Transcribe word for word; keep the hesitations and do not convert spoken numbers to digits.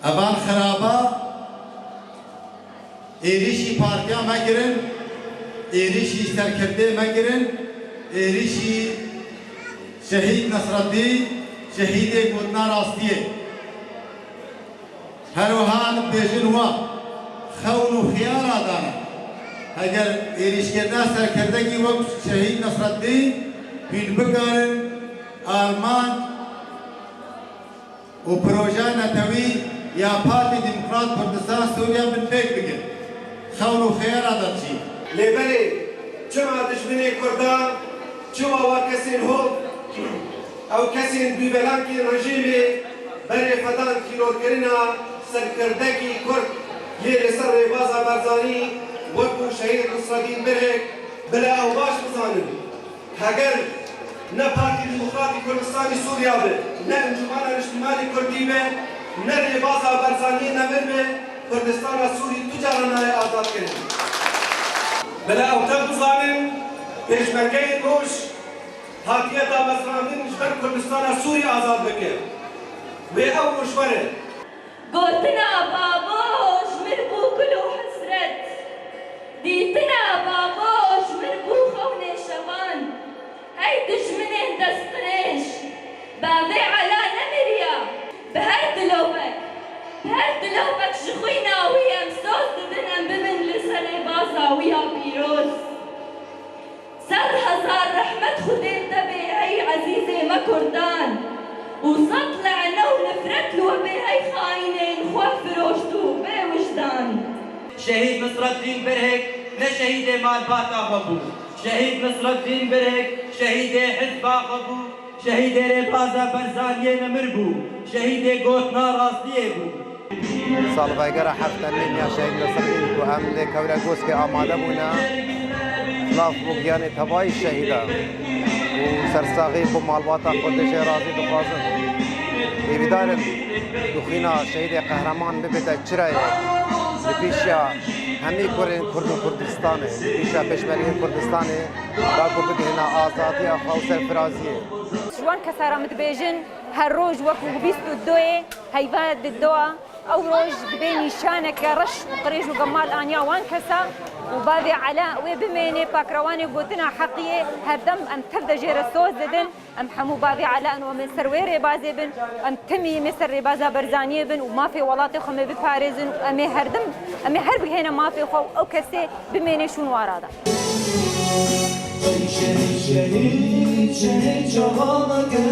Evan xiraba êrîşî partiya me kirin, êrîşî serkirdê me kirin, êrîşî şehîd Nesreddîn, şehîdê gotina rastiyê. Her wiha em dibêjin wa xewn û xiyala dane. Heger êrîşkirina serkirdekî wek şehîd Nesreddîn hûn bikarin armanc û projeya netewî ya Partî Demokrat Kurdistan Sûriye binpêk bikin. Xewn û xeyala de çi? Lê belê, çima dijminê Kurdan, çima wa kesên hov, ew kesên dûvelankên rejîmê berê xwe dan tîrorkirina serkirdekî Kurd yê li ser rêbaza Barzanî wekû şehîd Nusredîn Birhik, bila ew baş bizanin. Heger ne Partî Demokratî Kurdistanê Sûriya be, ne Encûmena Niştimanê Kurdî be, ne rêbaza Barzaniyê nemir be, Kurdistana Sûrî tu cara nayê azadkirin. Bila ew tev bizanin, pêşmergeyên roj hatiye damezrandin ji ber Kurdistana Sûrî azad bike. Wê ew roj were. Gotina babo ji mir bû kul û hesret. Dîtina babo ji mir bû xewnê şevan. Hey dijminên destqirêj, bavê Ela nemiriya. Bi her dilovek, bi her dilovek ji xwîna wî em soz didin, em bibin li ser rêbaza wî ya pîroz. Sed hezar rehmet Xwedê te bê hey ezîzê me Kurdan û sed lehne û nifret li we bê hey xayînên xwe firoşt û bê wijdan. Şehîd Nisreddîn Birhik ne şehîdê malbata xwe bû. Şehîd Nisreddîn Birhik şehîdê hizba xwe bû. Şehîdê rêbaza Barzaniyê nemir bû. Şehîdê gotina rastiyê bû. Salvegera heft temîn ya şehîd Nesredîn ku em lê kewre goskê amade bûne, silav bo giyanê tevayî şehîda û sersaxî bo malbata xwe dijê razî dixwazin. Hêvîdar in ku xwîna şehîdê qehreman bibête çirayê li pêşiya hemî kurên Kurd û Kurdistanê, li pêşiya pêşmergeyên Kurdistanê, da ku bigihîne azadiya xwe û serfiraziyê. Ji wan kesa re min dibêjin, her roj wekû bîst û duyê heyva di doa, ew roj dibe nîşaneke reş û qirêj û gemal aniya wan kesa û bavê Ela wê bimêne pakrewanê gotina heqiyê, her dem em tev de jê re soz didin, em hemû bavê Ela in û em ê ser wê rêbazê bin, em timî em ê ser rêbaza Barzaniyê bin û mafê welatê xwe em ê biparêzin û em ê her dem, em ê her bigihêne mafê xwe û ew kesê bimêne şûn wara de. Şehîd, şehîd, şehîd, şehîd çavaneke.